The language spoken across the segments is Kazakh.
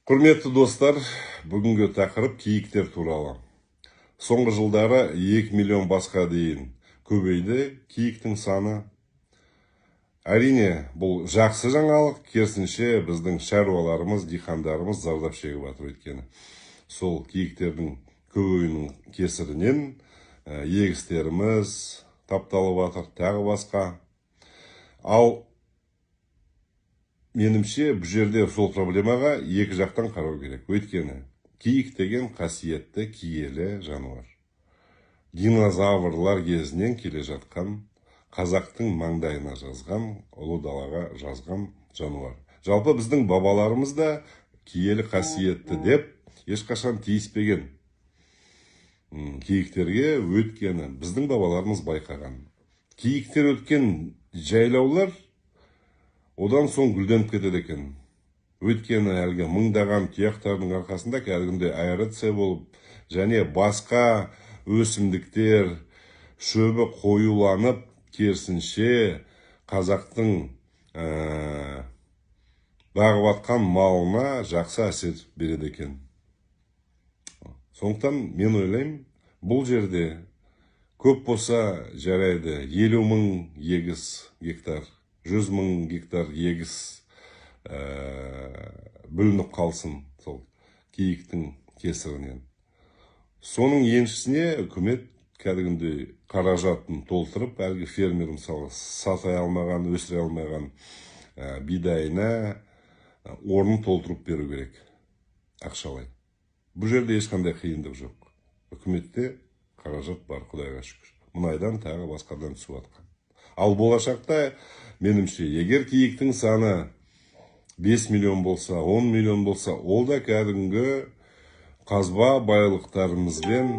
Құрметті достар, бүгінгі тақырып киіктер туралы. Соңғы жылдары 2 миллион басқа дейін көбейді киіктің саны. Әрине, бұл жақсы жаңалық, керісінше біздің шаруаларымыз, диқандарымыз зардап шегіп жатыр, өйткені сол киіктердің көбеюінің кесірінен егістеріміз тапталып жатыр, тағы басқа. Ал меніңше, бұл жерде сол проблемаға екі жақтан қарау керек. Өйткені киік деген қасиетті, киелі жануар. Динозаврлар кезінен келе жатқан, қазақтың маңдайына жазған, ұлы далаға жазған жануар. Жалпы біздің бабаларымыз да киелі, қасиетті деп ешқашан тиіспеген киіктерге, өйткені біздің бабаларымыз байқаған. Киіктер өткен жайлаулар одан соң гүлденіп кетеді екен. Өйткені әлгі мыңдаған тұяқтардың арқасында кәдімгідей аэрация болып, және басқа өсімдіктер шөбі қоюланып, керісінше қазақтың бағып атқан малына жақсы әсер береді екен. Сондықтан мен ойлаймын, бұл жерде көп болса жарайды, 50 мың егіс гектар, 100 мың гектар егіс бүлініп қалсын сол киіктің кесірінен. Соның еншісіне үкімет кәдімгідей қаражатын толтырып, әлгі фермер мысалы сата алмаған, өсіре алмаған бидайына орнын толтырып беру керек ақшалай. Бұл жерде ешқандай қиындық жоқ. Үкіметте қаражат бар, Құдайға шүкір. Мұнайдан тағы басқадан түсіп жатқан. Ал болашақта, меніңше, егер киіктің саны 5 миллион болса, 10 миллион болса, ол да кәдімгі қазба байлықтарымызбен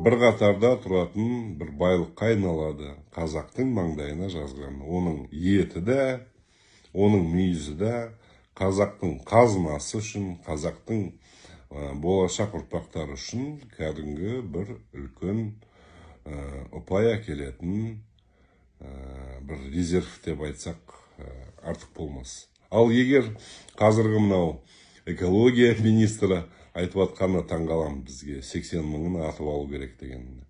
бір қатарда тұратын бір байлыққа айналады. Қазақтың маңдайына жазған. Оның еті де, оның мүйізі де қазақтың қазынасы үшін, қазақтың болашақ ұрпақтары үшін кәдімгі бір үлкен ұпай әкелетін бір резерв деп айтсақ, артық болмас. Ал егер қазіргі мынау экология министрі айтып атқанына таңғаламын, бізге 80 мыңын атып алу керек деген.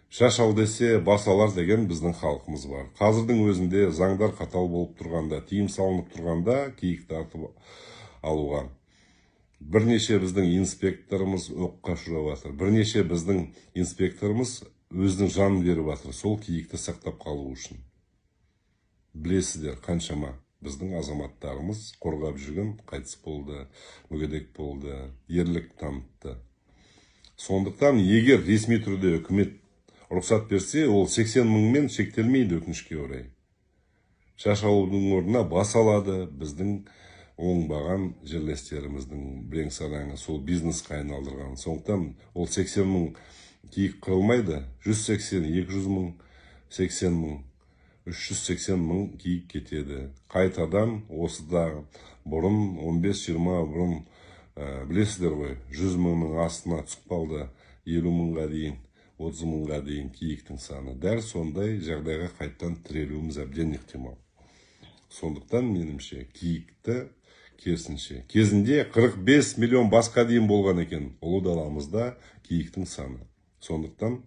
Шаш ал десе бас алар деген біздің халқымыз бар. Қазірдің өзінде заңдар қатал болып тұрғанда, тыйым салынып тұрғанда киікті атып алуға бірнеше біздің инспекторымыз оққа ұшырап жатыр. Бірнеше біздің инспекторымыз өзінің жанын беріп жатыр сол киікті сақтап қалу үшін. Білесіздер, қаншама біздің азаматтарымыз қорғап жүрген қайтыс болды, мүгедек болды, ерлік танытты. Сондықтан егер ресми түрде үкімет рұқсат берсе, ол 80 мыңмен шектелмейді, өкінішке орай. Шаш алудың орнына бас алады біздің оңбаған жерлестеріміздің бірең-сараңы сол бизнеске айналдырған. Сондықтан ол 80 мың киік қырылмайды, 180, 200 мың, 80 мың, 380 мың киік кетеді. Қайтадан осыда бұрын, 15-20 бұрын, білесіздер ғой, 100 мыңның астына түсіп қалды, 50 мыңға дейін, 30 мыңға дейін киіктің саны. Дәл сондай жағдайға қайтадан тірелуіміз әбден ықтимал. Сондықтан меніңше киікті керісінше. Кезінде 45 миллион басқа дейін болған екен ұлы даламызда киіктің саны. Сондықтан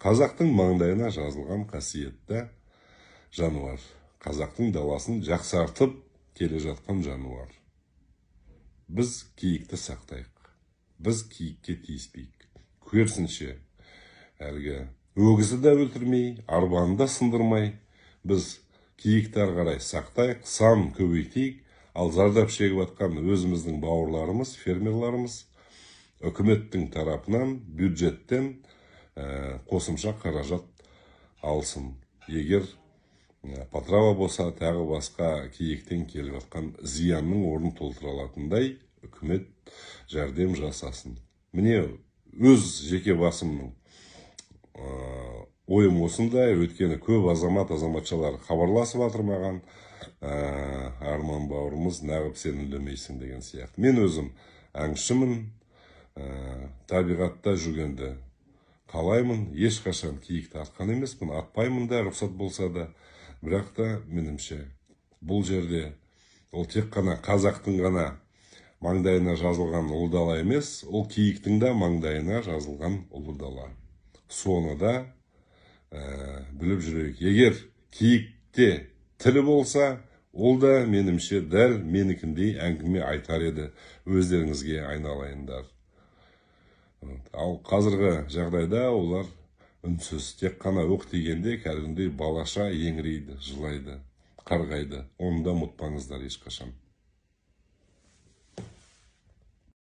қазақтың маңдайына жазылған қасиетті жануар, қазақтың даласын жақсартып келе жатқан жануар. Біз киікті сақтайық, біз киікке тиіспейік. Керісінше, әлгі өгізді де өлтірмей, арбаны да сындырмай, біз киікті ары қарай сақтайық, сан көбейтейік. Ал зардап шегіп жатқан өзіміздің бауырларымыз, фермерларымыз үкіметтің тарапынан, бюджеттен қосымша қаражат алсын. Егер потрава болса, тағы басқа киіктен келіп жатқан зиянның орнын толтыра алатындай үкімет жәрдем жасасын. Міне, өз жеке басымның ойым осындай, өйткені көп азамат, азаматшалар хабарласып жатыр маған, Арман бауырымыз, неғып сен үндемейсің деген сияқты. Мен өзім аңшымын, табиғатта жүргенді қалаймын, ешқашан киікті атқан емеспін, атпаймын да, рұқсат болса да. Бірақ та меніңше бұл жерде ол тек қана қазақтың ғана маңдайына жазылған ұлы дала емес, ол киіктің де маңдайына жазылған ұлы дала. Соны да біліп жүрейік. Егер киікте тілі болса, ол да менімше дәл менікіндей әңгіме айтар еді өздеріңізге, айналайындар. Ал қазіргі жағдайда олар үнсіз, тек қана оқ тигенде кәдімгідей балаша еңірейді, жылайды, қарғайды. Оны да ұмытпаңыздар ешқашан.